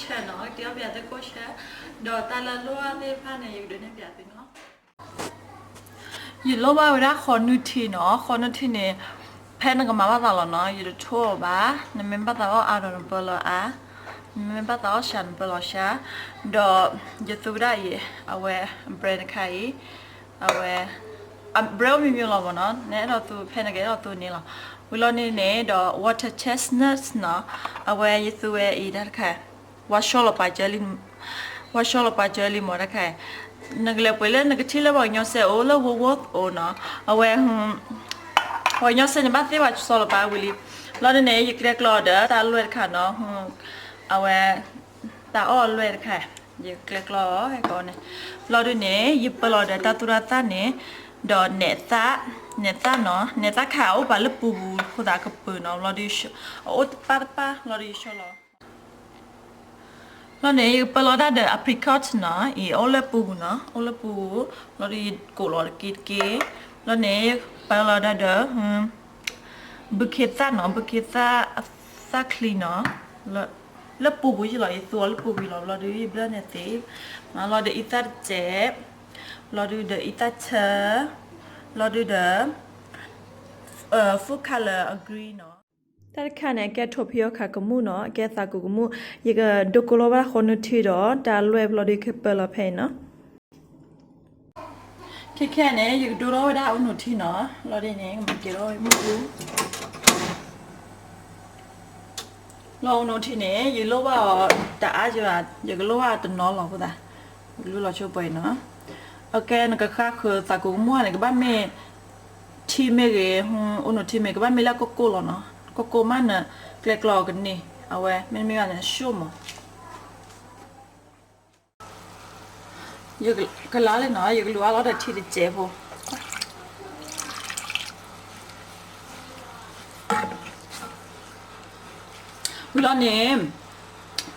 ရှဲနီၤ, ကတဲအီၣ်ပယၤသ့ၣ်ကိၣ်ရှဲ, ဒီးတၢ်လၢလိၣ်ဘၣ်သ့ၣ်တဖၣ်န့ၣ် ယကဒုးနဲၣ်ပယၤသုနီၤ. ယလိၣ်ဘၣ်ဝဲဒၣ်ဃီနုၢ်ထံနီၤ, ဃီနုၢ်ထံန့ၣ် ဖဲနကမၤဘၣ်သးလီၤနီၤ, ယတထိၣ်အီၤဘၣ်, နမ့ၢ်ဘၣ်သးအီၣ်အါဒီးနပၢလီၤအါ, နမ့ၢ်ဘၣ်သးအီၣ်စှၤနပၢလီၤစှၤ, ဒီးယသူဝဲဒၣ်အံၤ အဝဲ brand တခါအံၤ, အဝဲ brand အိၣ်မံၤမံၤလီၤမ့ၢ်နီၤ, နအဲၣ်ဒိးသူဖဲနကအဲၣ်ဒိးသူန့ၣ်လီၤ. ဝံၤလီၤန့ၣ်န့ၣ်ဒီး water chestnuts နီၤ, အဝဲယသူဝဲအံၤတၢ်တခါ ဝါဆီလီၤပာ်စၢၤလံ, ဝါဆီလီၤပာ်စၢၤလံမ့ၢ်တၢ်တခါ, နကလဲၤပှ့ၤလၢနကထံၣ်လၢပှၤကညီစဲးအိၣ်လၢ Whole Foods အိၣ်နီၤ, အဝဲ ပှၤကညီစဲးန့ၣ်ဘၣ်သ့ၣ်ဝဲဆီလီၤပာ်ဝံၤလံ. လီၤဒုးန့ၣ် ယကျဲကျီဒီးတၢ်လွဲၢ်တခါနီၤ, အဝဲ တၢ်အီၣ်လွဲၢ်တခါ, ယကျဲကျီအီၤဟဲကီးန့ၣ်, လီၤဒုးန့ၣ် ယပၢလီၤဒီးတၢ်သူၣ်တၢ်သၣ်န့ၣ်, ဒီးနဲးသၣ်, နဲးသၣ်နီၤ, နဲးသၣ်ခါအအိၣ်ပာ်လၢပူၤပူၤအဃိသတးကပၢၤနီၤ, လီၤဒုး အအိၣ်တပၢ်တပၢ် လီၤဒုးယဆီလီၤ လီၤန့ၣ် ယကပၢလီၤဒၣ်ဒီး apricot နီၤ, အံၤအိၣ်လၢပူၤပူၤနီၤ, အိၣ်လၢပူၤပူၤ, လီၤဒုးယကိးလီၤတက့ၢ်တက့ၢ်, လီၤန့ၣ် ယပၢလီၤဒၣ်ဒီး ဘုခ့သၣ်နီၤ, ဘုခ့သၣ်အသၣ်ချံနီၤ, လၢပူၤပူၤယလီၤ, ယသူအီၤလၢပူၤပူၤလီၤ, လီၤဒုးယဘျၢန့ၣ်သ့, လီၤဒုးအံသၣ်တစဲး, လီၤဒုးဒီးအံသၣ်ဆၢ, လီၤဒုးဒီး full color အ green နီၤ. တၢ်တခါန့ၣ် အကဲထိးဖံအီခါကမူၣ်နီၤ, အကဲသးကူးကမူၣ်, ယကဒိကိးလီၤဝဲဒၣ်ဃီနုၢ်ထံဒီး တၢ်လွဲၢ်ဘျီဒုးကပၢလီၤဖဲအံၤနီၤ. ခဲခဲန့ၣ် ယကဒိလီၤဝဲဒၣ်အိၣ်နုၢ်ထံနီၤ, လီၤဒ်န့ၣ် ကမၤကဲၤလီၤမုၢ်အူ လီၤအိၣ်နုၢ်ထံန့ၣ် ယလိၣ်ဘၣ်အီၤတအါယၤ, ယကလိၣ်ဘၣ်တနီၤလီၤအဃိသတး ယကလူလီၤဆိပှဲၤအံၤနီၤ. အကဲ နကဃါဃုာ်သးကူးကမူၣ်ဧါန့ၣ် ကဘၣ်မ့ၢ်ထံမ့ၢ်ဂ့ၤ, အိၣ်နုၢ်ထံမ့ၢ် ကဘၣ်မ့ၢ်လၢကိၢ်ကိၢ်လီၤနီၤ, ကိၢ်ကိၢ်မးနကျဲကျီအီၤကန့ၢ်, အဝဲမ့တမ့ၢ်ဘၣ်န့ၣ် အဆှိၣ်မး. ယကလါလံနီၤ, ယကလူၤအါလီၤဒီးထံတစဲးဖိ ဝံၤလီၤန့ၣ်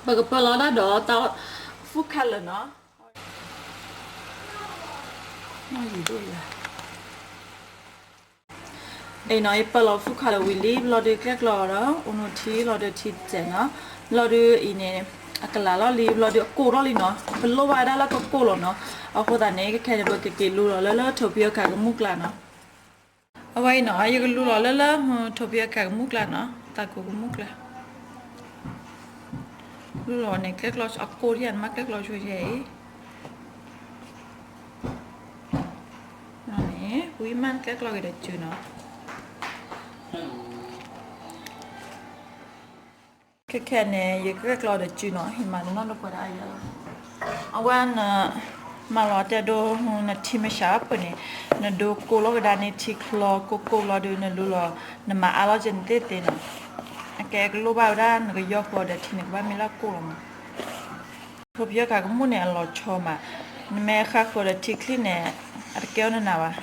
ပကပၢလီၤဒၣ်ဒီးတၢ် food color နီၤ. အံၤနီၤ ယပၢလီၤ food color ဝံၤလံ ဘျီဒုးကျဲကျီဒီး အိၣ်နုၢ်ထံ လီၤဒုးထံတစဲးနီၤ. ဘျီဒုးအံၤန့ၣ် အကလၤလီၤလံ ဘျီဒုးအကိၢ်ထီၣ်လံနီၤ. ပလိၣ်ဘၣ်ဝဲဒၣ်လၢကကိၢ်လီၤနီၤ. အဃိသတးန့ၣ် ခဲခဲန့ၣ် ပကက့ၤလူလီၤလၢလၢထိးဖံအီခးကမူၣ်ကျါနီၤ. အဝဲအံၤနီၤ ယကလူလီၤလၢလၢ ထိးဖံအီခးကမူၣ်ကျါနီၤ, သးကူးကမူၣ်ကျါ. လူလီၤန့ၣ် ကျဲကျီအကိၢ်ထံၣ်ဧါ နမ့ၢ်ကျဲကျီဆိယဲအံၤ န့ၣ် ဝံၤမ့ၢ်ကျဲကျီက့ၤဒီးစုနီၤ. ခဲခဲန့ၣ် ယကကျဲကျီဒီးစုနီၤ, ယမၤနနီၢ်ဒိၣ်ပှၤဒၣ်အယၤလီၤ. အဝဲန မၤလီၤတဲဒိ နထံမ့ၢ်စှၤဖုးန့ၣ် နဒိကိၢ်လီၤကဒါန့ၢ်ထံချီ ကိၢ်ကိၢ်ဘျီဒုးနလူလီၤ နမၤအါလီၤက့ၤနသ့ၣ်သ့ၣ်နီၤ. အကဲကလိၣ်ဘၣ်ဝဲဒၣ် နကယီၢ်ဃီဒီးထံန့ၣ် ကဘၣ်မ့ၢ်လၢကိၢ်လီၤမး. ထိးဖံအီခးကမူၣ်န့ၣ် အလီၤဆီမး, နမ့ၢ်ဃါဃီဒီးထံချံန့ၣ် အတကဲအီၤနနၤဘၣ်,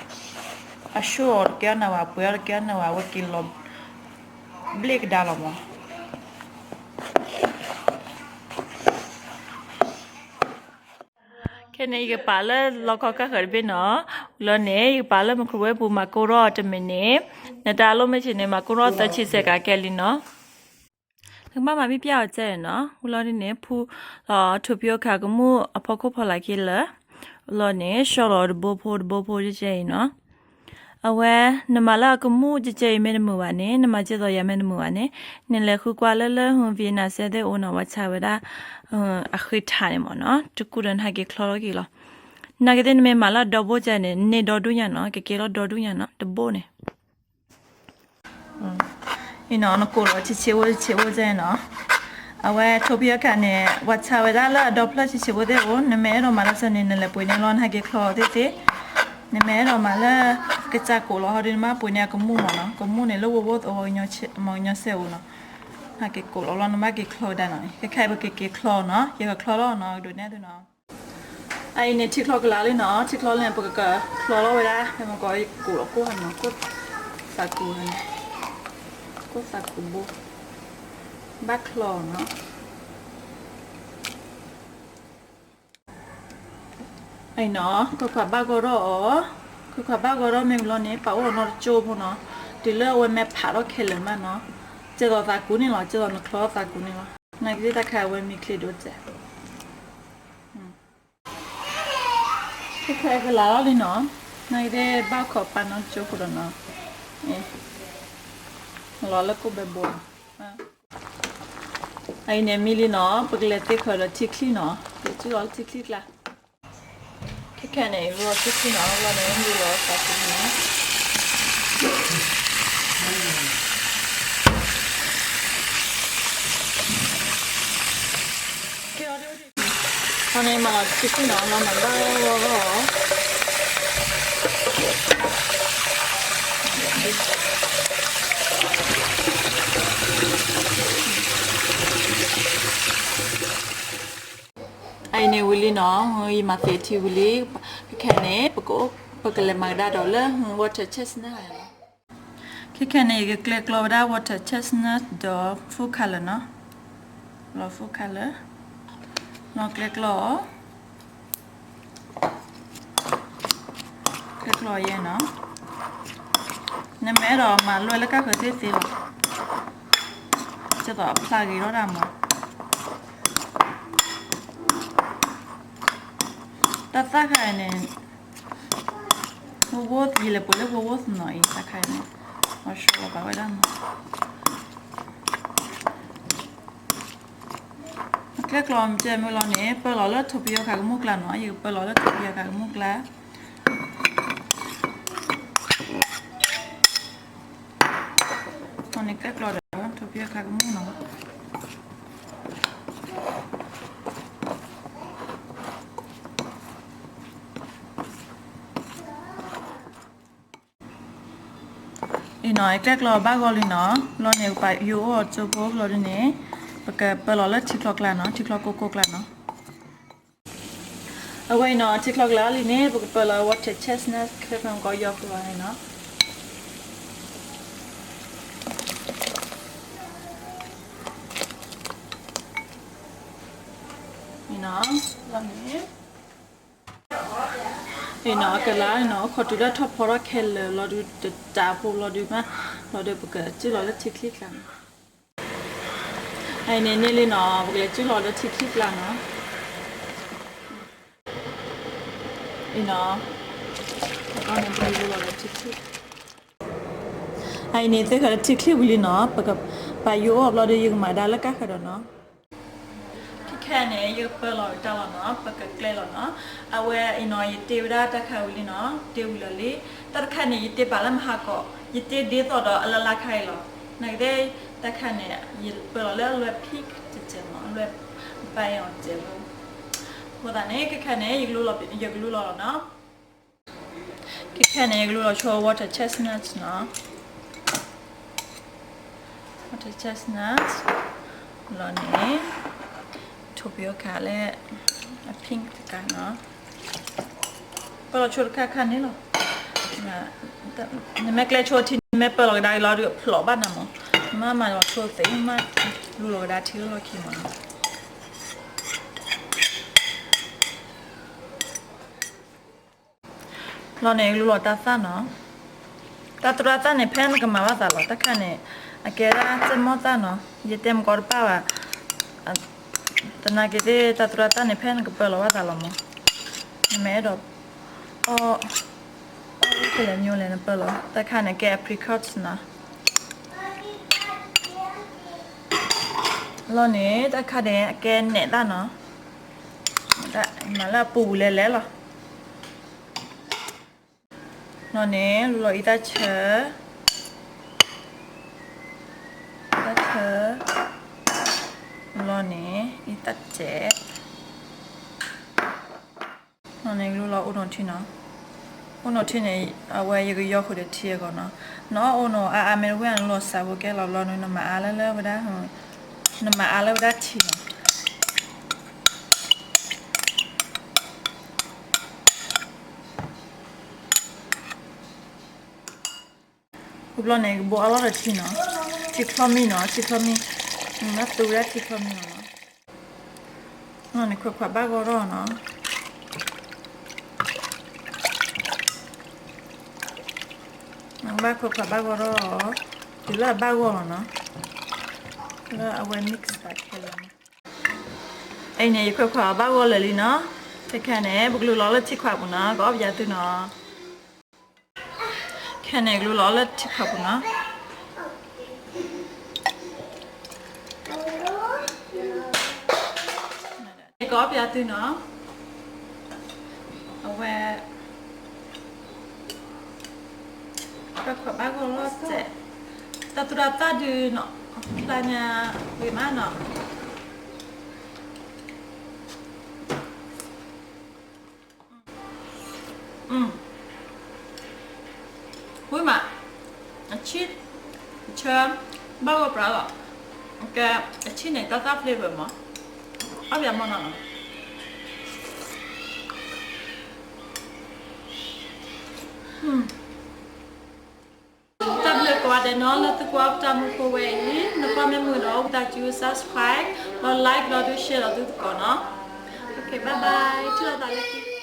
အဆှိၣ်အီၤတကဲအီၤနၤဘၣ်, ပှဲၤအီၤတကဲအီၤနၤဘၣ်, အဝဲက့ၤလီၤဘျ့ၣ်ကဒါလီၤမး. ခဲန့ၣ် ယကပာ်လၢလီခီကၢ်ဃၢၤတဘ့ၣ်နီၤ. လီၤန့ၣ် ယကပာ်လၢ microwave ပူၤ မၤကိၢ်ထီၣ်တမံၤန့ၣ်, နတၢ်လိၣ်မ့ၢ်ဆ့န့ၣ် မၤကိၢ်ထီၣ်သၢဆံစဲးကးကဲလံနီၤ. နကဘၣ်မၤမ့ၢ်ပျၢ်အီၤကဲနီၤ. ဝံၤလီၤဒ်န့ၣ် ဖူလီၤထိးဖံအီခးကမူၣ်အဖီခိၣ်ဖီလာ်က့ၤလၢာ်, လီၤန့ၣ် ဆီလီၤတဘိဖိတဘိဖိကဲကဲအံၤနီၤ. အဝဲ နမၤလၢအကမူၣ်ကဲကဲအံၤမ့ၢ်တမုာ်ဘၣ်န့ၣ်, နမၤကဲသိးယၤမ့ၢ်တမုာ်ဘၣ်န့ၣ်, နလဲၤဃုကွၢ်လၢလၢ Vietnam စဲသ့ၣ်အိၣ်နီၤ, ပှၤဆါဝဲဒၣ် အဃ့ထးန့ၣ်မ့ၢ်နီၤ, တကူၣ်ဒီးနဟဲက့ၤချီထီၣ်က့ၤလီၤ. နာ်က့သ့ၣ် နမ့ၢ်မၤလၢအဒီဘိကဲန့ၣ် န့ၢ်ဒီဒူၣ်ညါနီၤ, ကကဲလီၤဒီဒူၣ်ညါနီၤ, တဘိန့ၣ် အံၤနီၤ နကိးလီၤဆံးဆံးဖိဆံးဆံးဖိကဲနီၤ. အဝဲထိးဖံအီခးန့ၣ် ပှၤဆါဝဲဒၣ်လၢအဒီဖျၢၣ်ဆံးဆံးဖိသ့ၣ်အိၣ်, နမ့ၢ်အဲၣ်ဒိးမၤလၢစဲန့ၣ် နလဲၤပှ့ၤန့ၢ်လီၤ နဟဲက့ၤချီသ့ၣ်သ့ၣ်. နမ့ၢ်အဲၣ်ဒိးမၤလၢ ကစၢ်ကိးလီၤဟီဒုး နဘၣ်ပှ့ၤန့ၢ်အကမူၣ်မ့ၢ်နီၤ, ကမူၣ်န့ၣ်လၢ Whole Foods အိၣ် ပှၤကညီစဲးအိၣ်နီၤ. နဟဲက့ၤကိးလီၤလီၤ နဘၣ်က့ၤချီကဒါနီၤ, ခဲခဲအံၤပကက့ၤချီနီၤ, ယကချီလီၤနီၤ, ကဒိးနဲၣ်သုနီၤ. အအံၤန့ၣ် ထံချီကလါလံနီၤ, ထံချီလံန့ၣ် ပကကချီလီၤဝဲဒၣ်, ဖဲမကီး ယကိးလီၤကိၢ်ဟဲနီၤ, ကိၢ်သးကူးန့ၣ်, ကိၢ်သးကူးဘိ, ဘၣ်ချီနီၤ. အံၤနီၤ ခွဲးခွးဘၣ်ဂီၤထီၣ်အီၤ, ခွဲးခွးဘၣ်ဂီၤထီၣ်မ့ၢ်ဘျီန့ၣ် ပာ်အိၣ်အီၤနီတကၠိဖိနီၤ, တုၤလၢအဝဲမဲာ်ဖးထီၣ်ခဲလၢာ်မးနီၤ, ကဲသိးသးကူးန့ၣ်လီၤ, ကဲသိးနချီသးကူးန့ၣ်လီၤ. နာ်က့သ့ၣ်တၢ်ခါအဝဲမံချ့ဒိၣ်စဲး, ခဲခဲကလၤလီၤလံနီၤ, နာ်က့သ့ၣ်ဘၣ်ခိးပာ်နီၣ်ကၠိဖိဒီးနီၤ, လီၤလၢကိၣ်ဘဲဘိနီၤ, အအံၤန့ၣ်မံလံနီၤ, ပကလဲၤသ့ဃၢၤဒီးထံချံနီၤ, ကလဲၤစုလီၤလၢထံချံကျါ. ခဲခဲန့ၣ် ယလူလီၤထံချံနီၤ, လီၤန့ၣ် ယလူလီၤသးခုနီၤ. န့ၣ်မၤလီၤထံချံနီၤ, လီၤမၤဘၣ်ဂီၢ်ဂီၢ်. အအံၤန့ၣ်ဝံၤလံနီၤ, ယမၤသ့ထံဝံၤလံ, ခဲခဲန့ၣ် ပကလဲၤမၤကဒါဒီးလၢ water chestnut လီၤ. ခဲခဲန့ၣ် ယကကျဲကျီဝဲဒၣ် water chestnut ဒီး food color နီၤ, လီၤ food color, လီၤကျဲကျီအီၤ ကျဲကျီယဲနီၤ, နမ့ၢ်အဲၣ်ဒိးမၤလွဲၢ်လၢကၣ်ဃၢၤသ့ၣ်သ့လီၤ, ဒ်သိးအဖျါဂ့ၤထီၣ်ဒၣ်မး. တၢ်သၣ်ခါအံၤန့ၣ် ဝိဝိယလဲၤပှ့ၤလၢဝိဝိသနီၤအံၤ တၢ်ခါအံၤန့ၣ် လီၤဆီလီၤပာ်ဝဲဒၣ်မး. အကျဲကျီမ့ၢ်မုၢ်လီၤန့ၣ် ပၢလီၤလၢထိးပယီၤခးကမူၣ်ကျါနီၤ, ယကပၢလီၤလၢထိးပယီၤခးကမူၣ်ကျါ. န့ၣ်ကျဲကျီဒီးထိးပယီၤခးကမူၣ်နီၤ. အံၤနီၤ အကျဲကျီဘၣ်ဂီၢ်လံနီၤ, လီၤန့ၣ် ပယိၤအိၣ်အီၤကၠိဖိလီၤဒုန့ၣ် ပကပၢလီၤလၢထံချီကျါနီၤ, ထံချီကိၢ်ကိၢ်ကျါနီၤ. အဝဲအံၤနီၤ ထံချီကျါလီၤလံန့ၣ် ပကပၢလီၤ water chestnut ခဲဖဲကီယီၤဃုာ်အီၤန့ၣ်နီၤ. အံၤနီၤ လီၤန့ၣ် အံၤနီၤ အကလၤနီၤ ခီတုၤလၢထီၣ်ဖီထီၣ်ခဲလၢာ်လီၤဒုး တတးဖိလီၤဒုးမး လီၤဒုး ပကစုၣ်လီၤလၢထံချံကျါနီၤ. အံၤန့ၣ်န့ၢ်လံနီၤ ပကလဲၤစုၣ်လီၤလၢထံချံကျါနီၤ. အံၤနီၤ ပကလီၤလၢထံချံ အံၤန့ၣ် သ့ဃာ်လၢထံချံဝံၤလံနီၤ ပယိၤအိၣ်အဘျီဒီး ယကမၤဒါလၢကၣ်ဃၢၤဒီးနီၤ. ခဲခဲန့ၣ် ယကပၢလီၤတၢ်လီၤနီၤ ပကကျဲလီၤနီၤ. အဝဲအံၤနီၤ ယတ့ဝဲဒၣ်တၢ်ခါဝံၤလံနီၤ တ့ဝံၤလီၤလံ. တၢ်တခါန့ၣ် ယတ့ပာ်လၢမဟါကီး ယတ့ဒ်သိးဒီးအလၢ်လၢ်ခါအံၤလီၤ. နာ်က့သ့ၣ် တၢ်ခါန့ၣ် ယပၢလီၤလၢအလွဲၢ် pink တစဲးမး အလွဲၢ် ပၢ်အီၤတစဲးဖိ အဃိသတးန့ၣ် ခဲခဲန့ၣ် ယကလူလီၤ ယကလူလီၤလီၤနီၤ. ခဲခဲန့ၣ် ယကလူလီၤဆိ water chestnut နီၤ. Water chestnut လီၤန့ၣ် ထိးပယီၤခးလၢ အ pink တကးနီၤ. ပၢလီၤဆိတခါခါန့ၣ်လီၤ. နမ့ၢ်ကျဲဆိထံ နမ့ၢ်ပၢလီၤကဒါက့ၤလီၤဒီး ဖျိးဘၣ်နၤမး. မ့ၢ်မၤလီၤဆိသ့ မ့ၢ် လူလီၤကဒါထံလီၢ်ခံမးနီၤ. လီၤန့ၣ် လူလီၤတၢ်သၣ်နီၤ. တၢ်သရၣ်သၣ်န့ၣ် ဖဲနကမၤဘၣ်သးလီၤ. တၢ်ခါန့ၣ် အကဲဒၣ်စဲၣ်မီၢ်သၣ်နီၤ. ယတဲမကီတပၣ်ဘၣ်. သနာ်က့သ့ၣ် တၢ်သရၣ်သၣ်န့ၣ် ဖဲနကပၢလီၤဘၣ်သးလီၤမး. နမ့ၢ်အဲၣ်ဒိး အီၣ် အီၣ်ကလဲၤမံၤလဲၣ် နပၢလီၤ. တၢ်ခါန့ၣ် ကဲ apricot နီၤ. လီၤန့ၣ် တၢ်ခါန့ၣ် အကဲနဲးသၣ်နီၤ. မၤလၢအပူၤပူၤလဲၤလဲၤလီၤ. လီၤန့ၣ် လူလီၤအံသၣ်ဆၢ, သၣ်ဆၢ, လီၤန့ၣ် အံသၣ်စဲး, လီၤန့ၣ် လူလီၤအိၣ်နီၣ်ထံနီၤ. အိၣ်နီၣ်ထံန့ၣ် အဝဲယကယီဃုာ်ဒီးထံအဂီၢ်နီၤ. နအီၣ်အိၣ်နီၤ အါအါမ့ၢ်တဝံၣ် နလူလီၤစးဖိကဲလီၤဘျီန့ၣ် နမၤအါလၢလၢဝဲဒၣ် နမၤအါလၢဝဲဒၣ်ထံနီၤ. အိၣ်ဘျီန့ၣ် ကဘိအါလီၤဒီးထံနီၤ, ထံချီမံနီၤ, ထံချီမံ, နမ့ၢ်သူဝဲဒၣ်ထံချီမံနီၤ. န့ၣ်ခွဲးခွးဘၣ်ဂီၢ်ထီၣ်နီၤ, ဘၣ်ခွဲးခွးဘၣ်ဂီၢ်ထီၣ်, တုၤလၢအဘၣ်ဂီၢ်လီၤနီၤ. လၢအဝဲ mix သးခဲလၢာ်န့ၣ်, အံၤန့ၣ် ယခွဲးခွါဘၣ်ဂီၢ်လၢာ်လံနီၤ. ခဲခဲန့ၣ် ပကလူလီၤလၢထံခွးပူၤနီၤ, ကအီၣ်ပယါသုနီၤ. ခဲန့ၣ် ကလူလီၤလၢထံခွးပူၤနီၤ. ယကအီၣ်ပယါသုနီၤ. အဝဲ ခွဲးခွါဘၣ်ဂီၢ်လီၤစဲး, တၢ်သူတၢ်သၣ်ဒုးနီၤ, ဖျါညါဂ့ၤမးနီၤ. ဝံၤမး, အဆံၣ်, အဆၢ, ဘၣ်ဂီၢ်ပြးလီၤ. ကဲ, အဆံၣ်န့ၣ် တၢ်သၣ် flavor မး, အီၣ်ပယါမီၢ်နီၤနီၤ. တၢ်ဘျုးကိးဂၤဒဲးနီၤ လၢသုကွၢ်ပတၢ်မူခိၣ်ဝဲအံၤ, နကွၢ်မ့ၢ်မုာ်ဒီး အိၣ်ဘၣ်တၢ်စု subscribe ဒီး like ဒီးဒုး share ဒီးသုသကိးနီၤ. Okay, bye bye, ထံၣ်လိာ်သးလၢခံ.